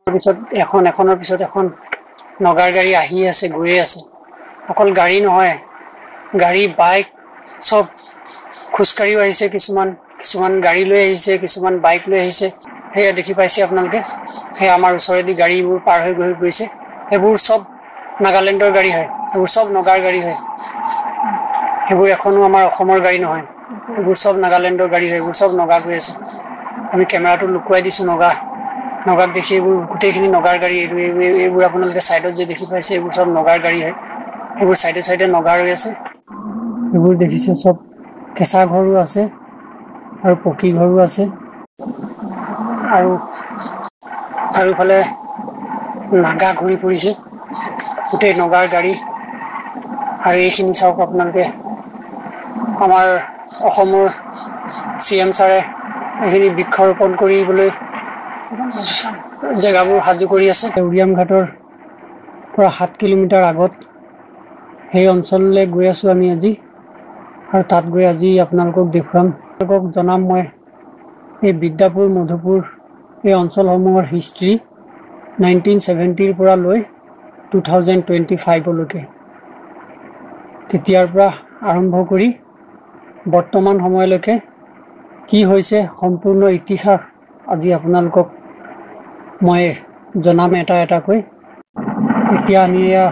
পিছত এখন এখনৰ পিছত এখন নগাৰ গাড়ী আহি আছে, গৈয়ে আছে। অকল গাড়ী নহয়, গাড়ী, বাইক চব, খোজকাঢ়িও আহিছে কিছুমান, কিছুমান গাড়ী লৈ আহিছে, কিছুমান বাইক লৈ আহিছে। সেয়া দেখি পাইছে আপোনালোকে, সেয়া আমাৰ ওচৰেদি গাড়ীবোৰ পাৰ হৈ গৈ গৈছে। সেইবোৰ চব নাগালেণ্ডৰ গাড়ী হয়, সেইবোৰ চব নগাৰ গাড়ী হয়। সেইবোৰ এখনো আমাৰ অসমৰ গাড়ী নহয়, সেইবোৰ চব নাগালেণ্ডৰ গাড়ী হয়। এইবোৰ চব নগা গৈ আছে। আমি কেমেৰাটো লুকুৱাই দিছোঁ নগাক দেখি। এইবোৰ গোটেইখিনি নগাৰ গাড়ী। এইবোৰ আপোনালোকে ছাইডত যে দেখি পাইছে, এইবোৰ চব নগাৰ গাড়ী হয়। সেইবোৰ ছাইডে ছাইডে নগা ৰৈ আছে। এইবোৰ দেখিছে, চব কেঁচা ঘৰো আছে আৰু পকী ঘৰো আছে আৰু চাৰিওফালে নাগা ঘূৰি ফুৰিছে, গোটেই নগাৰ গাড়ী। আৰু এইখিনি চাওক আপোনালোকে, আমাৰ অসমৰ চি এম ছাৰে এইখিনি বৃক্ষৰোপণ কৰিবলৈ জেগাবোৰ সাজু কৰি আছে। উৰিয়াম ঘাটৰ পৰা 7 কিলোমিটাৰ আগত সেই অঞ্চললৈ গৈ আছোঁ আমি আজি, আৰু তাত গৈ আজি আপোনালোকক দেখুৱাম, আপোনালোকক জনাম মই এই বিদ্যাপুৰ, মধুপুৰ এই অঞ্চলসমূহৰ হিষ্ট্ৰী 1970ৰ পৰা লৈ 2025লৈকে, তেতিয়াৰ পৰা আৰম্ভ কৰি বৰ্তমান সময়লৈকে কি হৈছে সম্পূৰ্ণ ইতিহাস আজি আপোনালোকক মই জনাম এটা এটাকৈ। এতিয়া আমি এয়া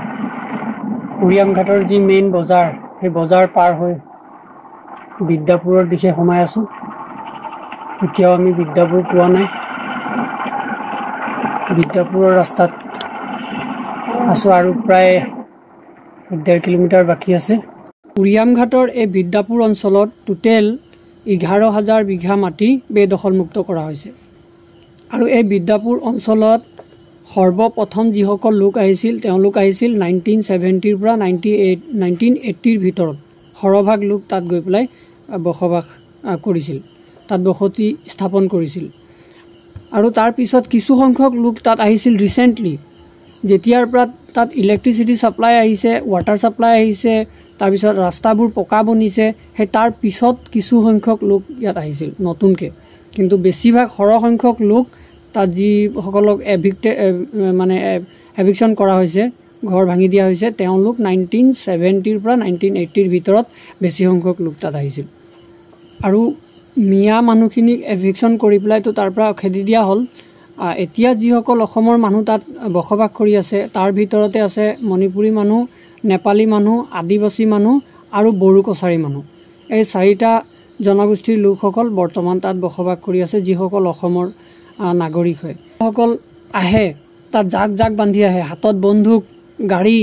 উৰিয়াম ঘাটৰ যি মেইন বজাৰ, সেই বজাৰ পাৰ হৈ বিদ্যাপুৰৰ দিশে সোমাই আছোঁ। এতিয়াও আমি বিদ্যাপুৰ পোৱা নাই, বিদ্যাপুৰৰ ৰাস্তাত আছোঁ আৰু প্ৰায় 1.5 কিলোমিটাৰ বাকী আছে। উৰিয়ামঘাটৰ এই বিদ্যাপুৰ অঞ্চলত টোটেল 11,000 বিঘা মাটি বেদখলমুক্ত কৰা হৈছে। আৰু এই বিদ্যাপুৰ অঞ্চলত সৰ্বপ্ৰথম যিসকল লোক আহিছিল, তেওঁলোক আহিছিল 1970ৰ পৰা 1980ৰ ভিতৰত। সৰহভাগ লোক তাত গৈ পেলাই বসবাস কৰিছিল, তাত বসতি স্থাপন কৰিছিল। আৰু তাৰপিছত কিছুসংখ্যক লোক তাত আহিছিল ৰিচেণ্টলি, যেতিয়াৰ পৰা তাত ইলেক্ট্ৰিচিটি ছাপ্লাই আহিছে, ৱাটাৰ ছাপ্লাই আহিছে, তাৰপিছত ৰাস্তাবোৰ পকা বনিছে, সেই তাৰ পিছত কিছুসংখ্যক লোক ইয়াত আহিছিল নতুনকৈ। কিন্তু বেছিভাগ সৰহসংখ্যক লোক তাত যিসকলক মানে এভিকশ্যন কৰা হৈছে, ঘৰ ভাঙি দিয়া হৈছে, তেওঁলোক 1970ৰ পৰা 1980ৰ ভিতৰত বেছি সংখ্যক লোক তাত আহিছিল। আৰু মিয়া মানুহখিনিক এভিকশ্যন কৰি পেলাইতো তাৰ পৰা খেদি দিয়া হ'ল। এতিয়া যিসকল অসমৰ মানুহ তাত বসবাস কৰি আছে, তাৰ ভিতৰতে আছে মণিপুৰী মানুহ, নেপালী মানুহ, আদিবাসী মানুহ আৰু বড়ো কছাৰী মানুহ। এই চাৰিটা জনগোষ্ঠীৰ লোকসকল বৰ্তমান তাত বসবাস কৰি আছে, যিসকল অসমৰ নাগৰিক হয়। সকল আহে তাত জাক জাক বান্ধি আহে, হাতত বন্দুক, গাড়ী,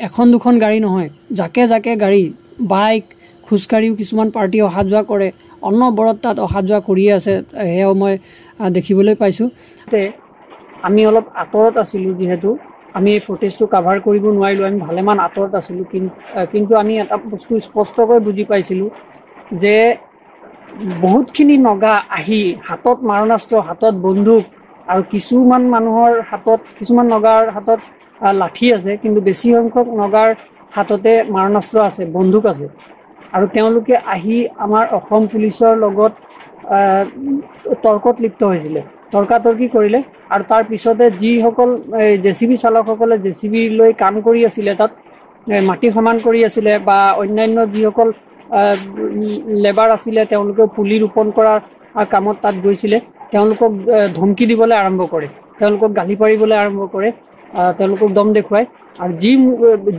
এখন দুখন গাড়ী নহয়, জাকে জাকে গাড়ী, বাইক, খোজকাঢ়িও কিছুমান পাৰ্টি অহা যোৱা কৰে, অনবৰত তাত অহা যোৱা কৰিয়ে আছে, সেয়াও মই দেখিবলৈ পাইছোঁ। আমি অলপ আঁতৰত আছিলোঁ, যিহেতু আমি এই ফুটেজটো কাভাৰ কৰিব নোৱাৰিলোঁ, আমি ভালেমান আঁতৰত আছিলোঁ। কিন্তু আমি এটা বস্তু স্পষ্টকৈ বুজি পাইছিলোঁ যে বহুতখিনি নগা আহি হাতত মাৰণাস্ত্ৰ, হাতত বন্দুক, আৰু কিছুমান মানুহৰ হাতত, কিছুমান নগাৰ হাতত লাঠি আছে, কিন্তু বেছি সংখ্যক নগাৰ হাততে মাৰণাস্ত্ৰ আছে, বন্দুক আছে। আৰু তেওঁলোকে আহি আমাৰ অসম পুলিচৰ লগত তৰ্কত লিপ্ত হৈছিলে, তৰ্কাতৰ্কি কৰিলে। আৰু তাৰ পিছতে যিসকল জে চি বি চালকসকলে জে চি বি লৈ কাম কৰি আছিলে, তাত মাটি সমান কৰি আছিলে, বা অন্যান্য যিসকল লেবাৰ আছিলে, তেওঁলোকেও পুলি ৰোপণ কৰাৰ কামত তাত গৈছিলে, তেওঁলোকক ধমকি দিবলৈ আৰম্ভ কৰে, তেওঁলোকক গালি পাৰিবলৈ আৰম্ভ কৰে, তেওঁলোকক দম দেখুৱায়। আৰু যি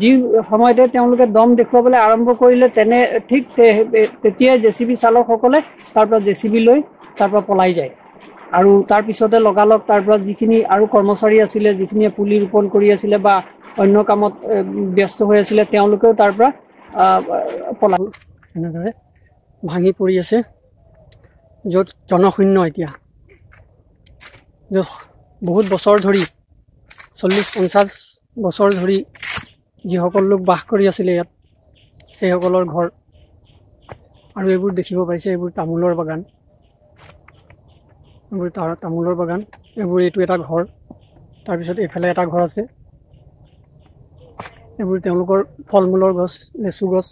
যি সময়তে তেওঁলোকে দম দেখুৱাবলৈ আৰম্ভ কৰিলে, তেনে ঠিক তেতিয়াই জে চি বি চালকসকলে তাৰ পৰা জে চি বি লৈ তাৰ পৰা পলাই যায়। আৰু তাৰপিছতে লগালগ তাৰ পৰা যিখিনি আৰু কৰ্মচাৰী আছিলে, যিখিনিয়ে পুলি ৰোপণ কৰি আছিলে বা অন্য কামত ব্যস্ত হৈ আছিলে, তেওঁলোকেও তাৰ পৰা পলাই এনেদৰে ভাঙি পৰি আছে, য'ত জনশূন্য এতিয়া, য'ত বহুত বছৰ ধৰি, 40-50 বছৰ ধৰি যিসকল লোক বাস কৰি আছিলে ইয়াত, সেইসকলৰ ঘৰ। আৰু এইবোৰ দেখিব পাইছে, এইবোৰ তামোলৰ বাগান, এইবোৰ তাৰ তামোলৰ বাগান, এইবোৰ এইটো এটা ঘৰ, তাৰপিছত এইফালে এটা ঘৰ আছে। এইবোৰ তেওঁলোকৰ ফল মূলৰ গছ, লেচু গছ।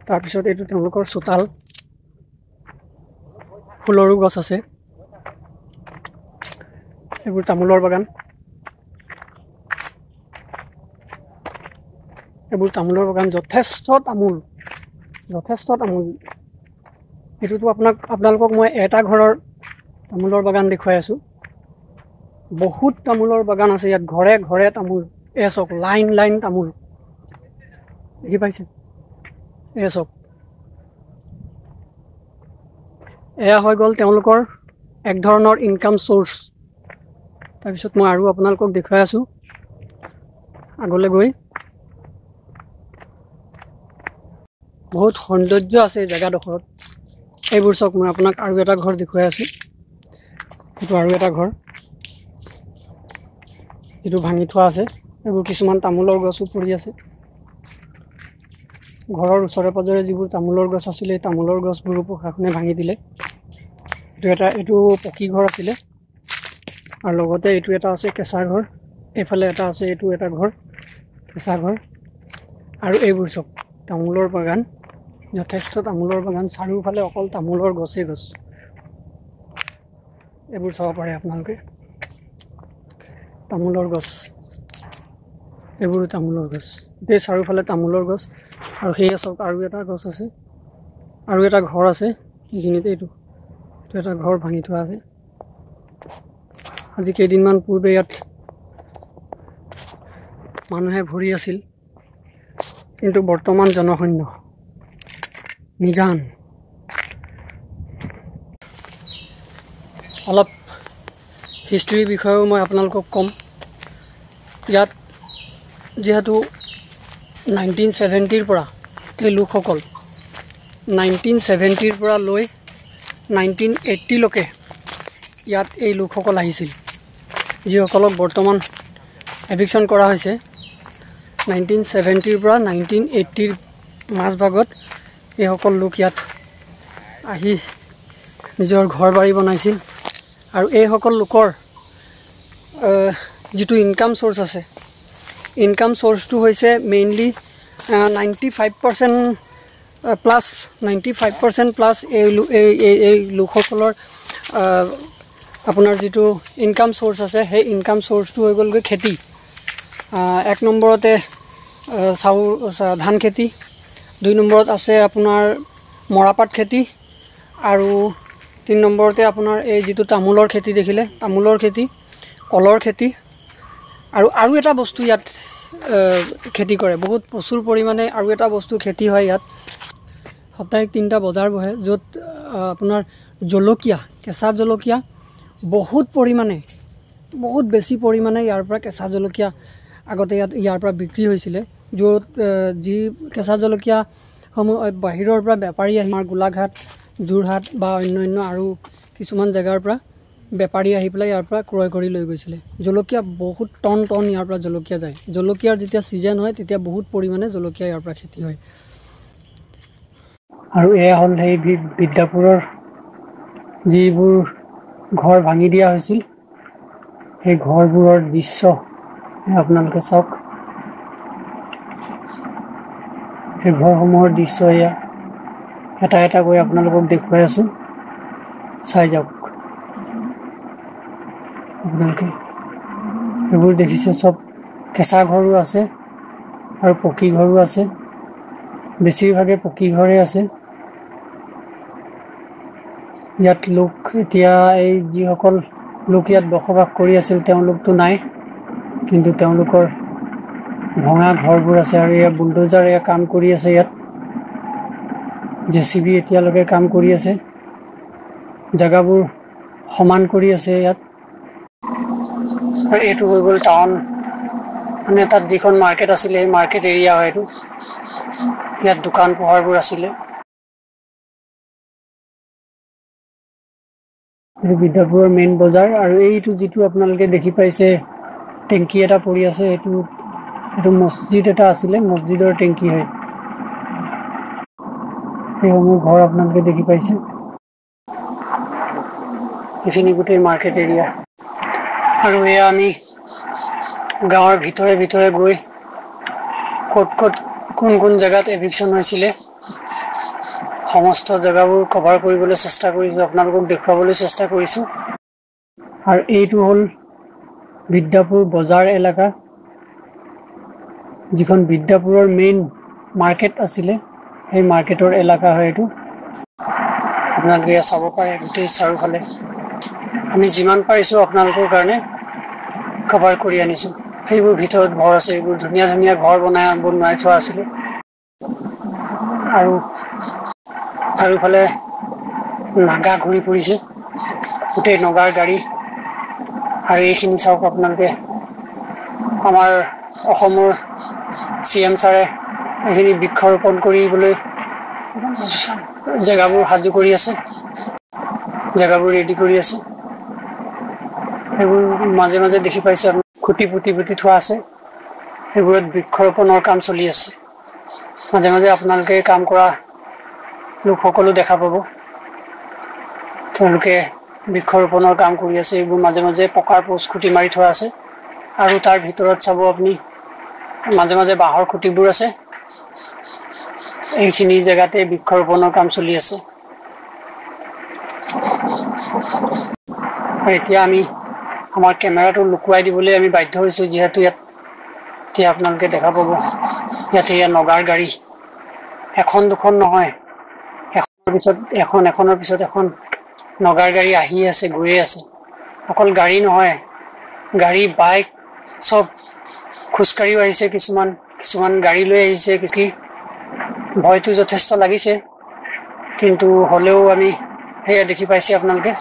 তাৰপিছত এইটো তেওঁলোকৰ চোতাল, ফুলৰো গছ আছে। এইবোৰ তামোলৰ বাগান, এইবোৰ তামোলৰ বাগান, যথেষ্ট তামোল, যথেষ্ট তামোল। এইটোতো আপোনালোকক মই এটা ঘৰৰ তামোলৰ বাগান দেখুৱাই আছোঁ। বহুত তামোলৰ বাগান আছে ইয়াত, ঘৰে ঘৰে তামোল। এয়া চাওক, লাইন লাইন তামোল দেখি পাইছে? এয়া চাওক, এয়া হৈ গ'ল তেওঁলোকৰ এক ধৰণৰ ইনকাম চ'ৰ্চ। তাৰপিছত মই আৰু আপোনালোকক দেখুৱাই আছোঁ আগলৈ গৈ। বহুত সৌন্দৰ্য আছে এই জেগাডোখৰত। এইবোৰ চাওক, মই আপোনাক আৰু এটা ঘৰ দেখুৱাই আছোঁ। এইটো আৰু এটা ঘৰ যিটো ভাঙি থোৱা আছে। এইবোৰ কিছুমান তামোলৰ গছো পৰি আছে। ঘৰৰ ওচৰে পাজৰে যিবোৰ তামোলৰ গছ আছিলে, এই তামোলৰ গছবোৰো প্ৰশাসনে ভাঙি দিলে। এইটো পকী ঘৰ আছিলে, আৰু লগতে এইটো এটা আছে কেঁচা ঘৰ। এইফালে এটা আছে, এইটো এটা ঘৰ কেঁচা ঘৰ। আৰু এইবোৰ চব তামোলৰ বাগান, যথেষ্ট তামোলৰ বাগান, চাৰিওফালে অকল তামোলৰ গছেই গছ। এইবোৰ চাব পাৰে আপোনালোকে, তামোলৰ গছ, এইবোৰো তামোলৰ গছ, গোটেই চাৰিওফালে তামোলৰ গছ। আৰু সেয়া চাওক, আৰু এটা গছ আছে, আৰু এটা ঘৰ আছে সেইখিনিতে। এইটো এটা ঘৰ ভাঙি থোৱা আছে। আজি কেইদিনমান পূৰ্বে ইয়াত মানুহে ভৰি আছিল, কিন্তু বৰ্তমান জনশূন্য, নিজান। অলপ হিষ্ট্ৰীৰ বিষয়েও মই আপোনালোকক ক'ম। ইয়াত যিহেতু 1970ৰ পৰা এই লোকসকল, 1970ৰ পৰা লৈ 1980লৈকে ইয়াত এই লোকসকল আহিছিল, যিসকলক বৰ্তমান এভিকশ্যন কৰা হৈছে। 1970ৰ পৰা 1980ৰ মাজভাগত এইসকল লোক ইয়াত আহি নিজৰ ঘৰ বাৰী বনাইছিল। আৰু এইসকল লোকৰ যিটো ইনকাম চ'ৰ্চ আছে, ইনকাম চ'ৰ্চটো হৈছে মেইনলি 95% প্লাছ, 95% প্লাছ এই লোকসকলৰ আপোনাৰ যিটো ইনকাম চ'ৰ্চ আছে, সেই ইনকাম চ'ৰ্চটো হৈ গ'লগৈ খেতি। এক নম্বৰতে চাউল ধান খেতি, দুই নম্বৰত আছে আপোনাৰ মৰাপাট খেতি, আৰু তিনি নম্বৰতে আপোনাৰ এই যিটো তামোলৰ খেতি দেখিলে, তামোলৰ খেতি, কলৰ খেতি। আৰু এটা বস্তু ইয়াত খেতি কৰে বহুত প্ৰচুৰ পৰিমাণে। আৰু এটা বস্তু খেতি হয় ইয়াত, সাপ্তাহিক 3টা বজাৰ বহে, য'ত আপোনাৰ জলকীয়া, কেঁচা জলকীয়া বহুত পৰিমাণে, বহুত বেছি পৰিমাণে ইয়াৰ পৰা কেঁচা জলকীয়া আগতে ইয়াত ইয়াৰ পৰা বিক্ৰী হৈছিলে। য'ত যি কেঁচা জলকীয়াসমূহ বাহিৰৰ পৰা বেপাৰী আহি, আমাৰ গোলাঘাট, যোৰহাট বা অন্যান্য আৰু কিছুমান জেগাৰ পৰা বেপাৰী আহি পেলাই ইয়াৰ পৰা ক্ৰয় কৰি লৈ গৈছিলে। জলকীয়া বহুত টন টন ইয়াৰ পৰা জলকীয়া যায়। জলকীয়াৰ যেতিয়া ছিজন হয় তেতিয়া বহুত পৰিমাণে জলকীয়া ইয়াৰ পৰা খেতি হয়। আৰু এয়া হ'ল সেই বিদ্যাপুৰৰ যিবোৰ ঘৰ ভাঙি দিয়া হৈছিল, সেই ঘৰবোৰৰ দৃশ্য আপোনালোকে চাওক। সেই ঘৰসমূহৰ দৃশ্য এয়া এটা এটাকৈ আপোনালোকক দেখুৱাই আছোঁ, চাই যাওক আপোনালোকে। এইবোৰ দেখিছে, চব কেঁচা ঘৰো আছে আৰু পকী ঘৰো আছে, বেছিভাগে পকী ঘৰে আছে ইয়াত। লোক এতিয়া এই যিসকল লোক ইয়াত বসবাস কৰি আছিল তেওঁলোকতো নাই, কিন্তু তেওঁলোকৰ ভঙা ঘৰবোৰ আছে। আৰু ইয়াত বুলডোজাৰ এয়া কাম কৰি আছে, ইয়াত জেচিবি এতিয়ালৈকে কাম কৰি আছে, জেগাবোৰ সমান কৰি আছে ইয়াত। আৰু এইটো হৈ গ'ল টাউন, মানে তাত যিখন মাৰ্কেট আছিলে সেই মাৰ্কেট এৰিয়া হয় এইটো। ইয়াত দোকান পোহাৰবোৰ আছিলে। এইটো বিদ্যাপুৰৰ মেইন বজাৰ। আৰু এইটো যিটো আপোনালোকে দেখি পাইছে টেংকি এটা পৰি আছে, এইটো মছজিদ এটা আছিলে, মছজিদৰ টেংকি হয়। সেইসমূহ ঘৰ আপোনালোকে দেখি পাইছে। এইখিনি গোটেই মাৰ্কেট এৰিয়া। আৰু এয়া আমি গাঁৱৰ ভিতৰে ভিতৰে গৈ ক'ত ক'ত কোন কোন জেগাত এভিকশ্যন হৈছিলে সমস্ত জেগাবোৰ কভাৰ কৰিবলৈ চেষ্টা কৰিছোঁ, আপোনালোকক দেখুৱাবলৈ চেষ্টা কৰিছোঁ। আৰু এইটো হ'ল বিদ্যাপুৰ বজাৰ এলেকা, যিখন বিদ্যাপুৰৰ মেইন মাৰ্কেট আছিলে, সেই মাৰ্কেটৰ এলেকা হয় এইটো। আপোনালোকে ইয়াত চাব পাৰে গোটেই চাৰিওফালে। আমি যিমান পাৰিছোঁ আপোনালোকৰ কাৰণে কভাৰ কৰি আনিছোঁ। সেইবোৰ ভিতৰত ঘৰ আছে, এইবোৰ ধুনীয়া ধুনীয়া ঘৰ বনাই থোৱা আছিলে। আৰু চাৰিওফালে নাগা ঘূৰি ফুৰিছে, গোটেই নগাৰ গাড়ী। আৰু এইখিনি চাওক আপোনালোকে, আমাৰ অসমৰ চি এম ছাৰে এইখিনি বৃক্ষৰোপণ কৰিবলৈ জেগাবোৰ সাজু কৰি আছে, জেগাবোৰ ৰেডি কৰি আছে। সেইবোৰ মাজে মাজে দেখি পাইছে আপুনি, খুঁটি পুতি পুতি থোৱা আছে, সেইবোৰত বৃক্ষৰোপণৰ কাম চলি আছে। মাজে মাজে আপোনালোকে কাম কৰা লোকসকলো দেখা পাব, তেওঁলোকে বৃক্ষৰোপণৰ কাম কৰি আছে। এইবোৰ মাজে মাজে পকাৰ পোষ্ট খুঁটি মাৰি থোৱা আছে। আৰু তাৰ ভিতৰত চাব আপুনি মাজে মাজে বাঁহৰ খুঁটিবোৰ আছে। এইখিনি জেগাতে বৃক্ষৰোপণৰ কাম চলি আছে। আৰু এতিয়া আমি আমাৰ কেমেৰাটো লুকুৱাই দিবলৈ আমি বাধ্য হৈছোঁ, যিহেতু ইয়াত এতিয়া আপোনালোকে দেখা পাব ইয়াত এয়া নগাৰ গাড়ী, এখন দুখন নহয়, এখনৰ পিছত এখন, এখনৰ পিছত এখন নগাৰ গাড়ী আহি আছে, গৈয়ে আছে। অকল গাড়ী নহয়, গাড়ী, বাইক চব, খোজকাঢ়িও আহিছে কিছুমান, কিছুমান গাড়ী লৈ আহিছে। কি ভয়টো যথেষ্ট লাগিছে, কিন্তু হ'লেও আমি সেয়া দেখি পাইছে আপোনালোকে,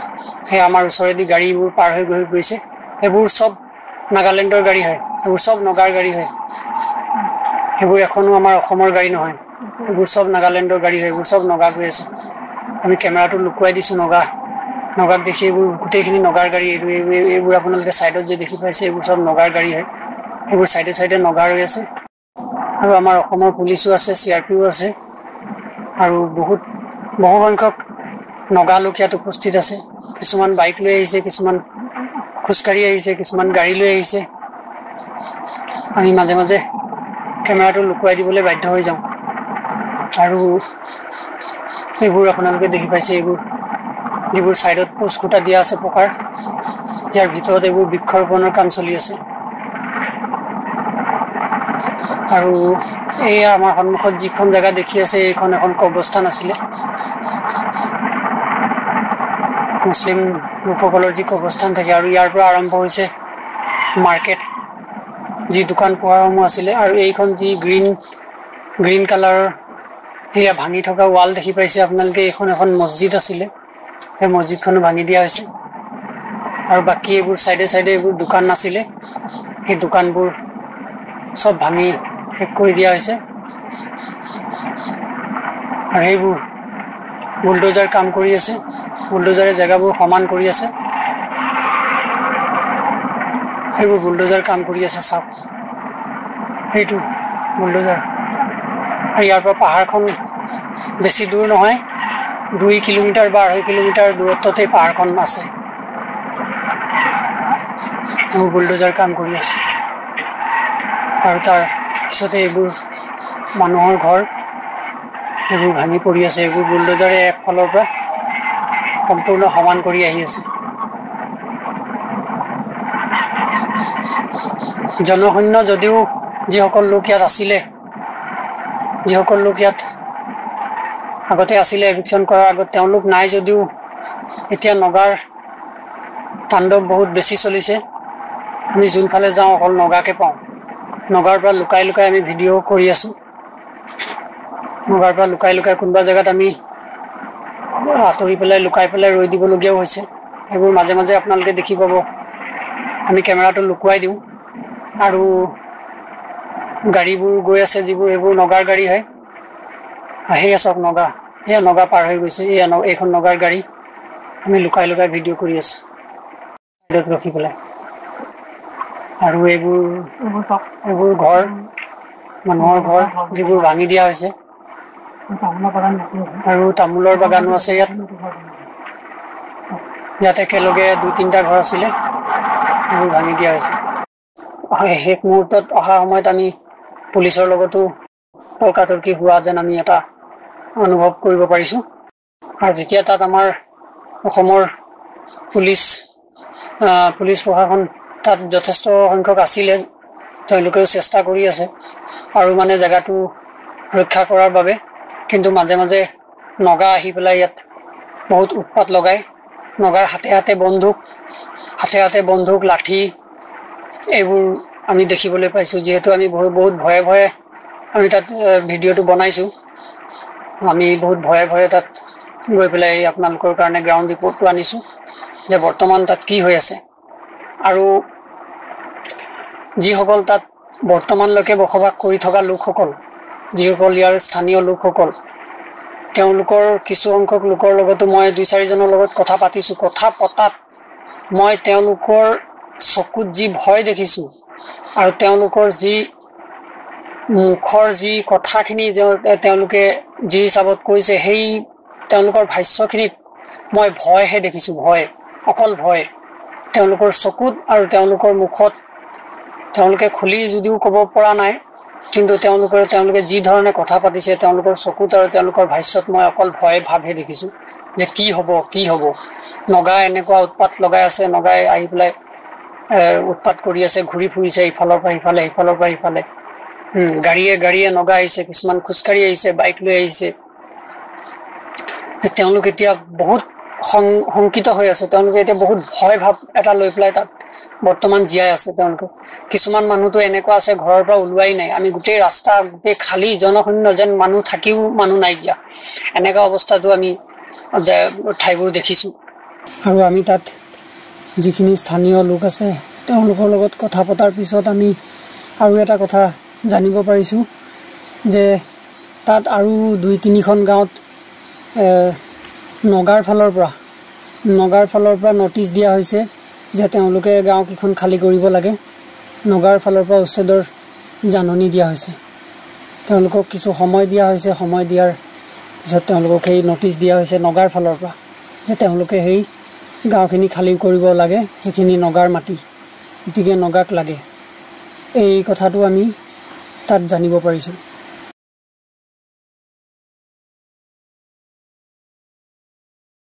সেয়া আমাৰ ওচৰেদি গাড়ীবোৰ পাৰ হৈ গৈ গৈছে। সেইবোৰ চব নাগালেণ্ডৰ গাড়ী হয়, সেইবোৰ চব নগাৰ গাড়ী হয়, সেইবোৰ এখনো আমাৰ অসমৰ গাড়ী নহয়, সেইবোৰ চব নাগালেণ্ডৰ গাড়ী হয়, এইবোৰ চব নগা গৈ আছে। আমি কেমেৰাটো লুকুৱাই দিছোঁ নগাক দেখি। এইবোৰ গোটেইখিনি নগাৰ গাড়ী, এইবোৰ আপোনালোকে ছাইডত যে দেখি পাইছে, এইবোৰ চব নগাৰ গাড়ী হয়। সেইবোৰ ছাইডে ছাইডে নগা ৰৈ আছে। আৰু আমাৰ অসমৰ পুলিচো আছে, চি আৰ পিও আছে, আৰু বহু সংখ্যক নগা লোক ইয়াত উপস্থিত আছে। কিছুমান বাইক লৈ আহিছে, কিছুমান খোজকাঢ়ি আহিছে, কিছুমান গাড়ী লৈ আহিছে। আমি মাজে মাজে কেমেৰাটো লুকুৱাই দিবলৈ বাধ্য হৈ যাওঁ। আৰু এইবোৰ আপোনালোকে দেখি পাইছে, এইবোৰ যিবোৰ ছাইডত পোষ্ট খুঁটা দিয়া আছে পকাৰ, ইয়াৰ ভিতৰত এইবোৰ বৃক্ষৰোপণৰ কাম চলি আছে। আৰু এয়া আমাৰ সন্মুখত যিখন জেগা দেখি আছে, এইখন এখন কবৰস্থান আছিলে, মুছলিম লোকসকলৰ যি কবৰস্থান থাকে। আৰু ইয়াৰ পৰা আৰম্ভ হৈছে মাৰ্কেট, যি দোকান পোহাৰসমূহ আছিলে। আৰু এইখন যি গ্ৰীণ কালাৰৰ সেয়া ভাঙি থকা ৱাল দেখি পাইছে আপোনালোকে, এইখন এখন মছজিদ আছিলে, সেই মছজিদখনো ভাঙি দিয়া হৈছে। আৰু বাকী এইবোৰ চাইডে চাইডে এইবোৰ দোকান নাছিলে, সেই দোকানবোৰ চব ভাঙি শেষ কৰি দিয়া হৈছে। আৰু সেইবোৰ বুলডোজাৰ কাম কৰি আছে, বুলডোজাৰে জেগাবোৰ সমান কৰি আছে, সেইবোৰ বুলডোজাৰ কাম কৰি আছে। চাওক সেইটো বুলডোজাৰ। আৰু ইয়াৰ পৰা পাহাৰখন বেছি দূৰ নহয়, 2 কিলোমিটাৰ বা 2.5 কিলোমিটাৰ দূৰত্বতে পাহাৰখন আছে। এইবোৰ বুলডোজাৰ কাম কৰি আছে। আৰু তাৰ পিছতে এইবোৰ মানুহৰ ঘৰ, এইবোৰ ভাঙি পৰি আছে। এইবোৰ বুলডোজাৰে একফালৰ পৰা সম্পূৰ্ণ সমান কৰি আহি আছে। জনশূন্য যদিও যিসকল লোক ইয়াত আছিলে, যিসকল লোক ইয়াত আগতে আছিলে এভিকশ্যন কৰাৰ আগত, তেওঁলোক নাই যদিও এতিয়া নগাৰ তাণ্ডৱ বহুত বেছি চলিছে। আমি যোনফালে যাওঁ অকল নগাকে পাওঁ। নগাৰ পৰা লুকাই লুকাই আমি ভিডিঅ' কৰি আছোঁ। নগাৰ পৰা লুকাই লুকাই কোনোবা জেগাত আমি আঁতৰি পেলাই লুকাই পেলাই ৰৈ দিবলগীয়াও হৈছে। সেইবোৰ মাজে মাজে আপোনালোকে দেখি পাব। আমি কেমেৰাটো লুকুৱাই দিওঁ। আৰু গাড়ীবোৰ গৈ আছে যিবোৰ, সেইবোৰ নগাৰ গাড়ী হয়। সেয়া চাওক নগা, সেয়া নগা পাৰ হৈ গৈছে। এয়া এইখন নগাৰ গাড়ী। আমি লুকাই লুকাই ভিডিঅ' কৰি আছোঁ ছাইডত ৰখি পেলাই। আৰু এইবোৰ ঘৰ, মানুহৰ ঘৰ যিবোৰ ভাঙি দিয়া হৈছে। আৰু তামোলৰ বাগানো আছে ইয়াত। ইয়াত একেলগে 2-3টা ঘৰ আছিলে, সেইবোৰ ভাঙি দিয়া হৈছে। শেষ মুহূৰ্তত অহা সময়ত আমি পুলিচৰ লগতো তৰ্কাতৰ্কি হোৱা যেন আমি এটা অনুভৱ কৰিব পাৰিছোঁ। আৰু যেতিয়া তাত আমাৰ অসমৰ পুলিচ প্ৰশাসন তাত যথেষ্ট সংখ্যক আছিলে, তেওঁলোকেও চেষ্টা কৰি আছে আৰু মানে জেগাটো ৰক্ষা কৰাৰ বাবে। কিন্তু মাজে মাজে নগা আহি পেলাই ইয়াত বহুত উৎপাত লগায়। নগাৰ হাতে হাতে বন্দুক, হাতে হাতে বন্দুক, লাঠি এইবোৰ আমি দেখিবলৈ পাইছোঁ। যিহেতু আমি বহুত বহুত ভয়ে ভয়ে আমি তাত ভিডিঅ'টো বনাইছোঁ, আমি বহুত ভয়ে ভয়ে তাত গৈ পেলাই আপোনালোকৰ কাৰণে গ্ৰাউণ্ড ৰিপৰ্টটো আনিছোঁ যে বৰ্তমান তাত কি হৈ আছে। আৰু যিসকল তাত বৰ্তমানলৈকে বসবাস কৰি থকা লোকসকল, যিসকল ইয়াৰ স্থানীয় লোকসকল, তেওঁলোকৰ কিছু সংখ্যক লোকৰ লগতো মই দুই চাৰিজনৰ লগত কথা পাতিছোঁ। কথা পতাত মই তেওঁলোকৰ চকুত যি ভয় দেখিছোঁ আৰু তেওঁলোকৰ যি মুখৰ যি কথাখিনি তেওঁলোকে যি হিচাপত কৈছে, সেই তেওঁলোকৰ ভাষ্যখিনিত মই ভয়হে দেখিছোঁ, ভয়, অকল ভয় তেওঁলোকৰ চকুত আৰু তেওঁলোকৰ মুখত। তেওঁলোকে খুলি যদিও ক'ব পৰা নাই, কিন্তু তেওঁলোকে যি ধৰণে কথা পাতিছে, তেওঁলোকৰ চকুত আৰু তেওঁলোকৰ ভাষ্যত মই অকল ভয় ভাৱহে দেখিছোঁ যে কি হ'ব, কি হ'ব। নগা এনেকুৱা উৎপাত লগাই আছে, নগাই আহি পেলাই উৎপাত কৰি আছে, ঘূৰি ফুৰিছে ইফালৰ পৰা সিফালে, সিফালৰ পৰা সিফালে। গাড়ীয়ে গাড়ীয়ে নগা আহিছে, কিছুমান খোজকাঢ়ি আহিছে, বাইক লৈ আহিছে। তেওঁলোক এতিয়া বহুত শংকিত হৈ আছে, তেওঁলোকে এতিয়া বহুত ভয় ভাৱ এটা লৈ পেলাই তাত বৰ্তমান জীয়াই আছে। তেওঁলোকে কিছুমান মানুহতো এনেকুৱা আছে ঘৰৰ পৰা ওলোৱাই নাই, আমি গোটেই ৰাস্তা গোটেই খালী, জনশূন্য, যেন মানুহ থাকিও মানুহ নাইকিয়া, এনেকুৱা অৱস্থাটো আমি ঠাইবোৰ দেখিছোঁ। আৰু আমি তাত যিখিনি স্থানীয় লোক আছে তেওঁলোকৰ লগত কথা পতাৰ পিছত আমি আৰু এটা কথা জানিব পাৰিছোঁ যে তাত আৰু দুই তিনিখন গাঁৱত নগাৰ ফালৰ পৰা নটিচ দিয়া হৈছে যে তেওঁলোকে গাঁওকেইখন খালী কৰিব লাগে। নগাৰ ফালৰ পৰা উচ্ছেদৰ জাননী দিয়া হৈছে, তেওঁলোকক কিছু সময় দিয়া হৈছে। সময় দিয়াৰ পিছত তেওঁলোকক সেই নটিচ দিয়া হৈছে নগাৰ ফালৰ পৰা যে তেওঁলোকে সেই গাঁওখিনি খালী কৰিব লাগে, সেইখিনি নগাৰ মাটি, গতিকে নগাক লাগে। এই কথাটো আমি তাত জানিব পাৰিছোঁ।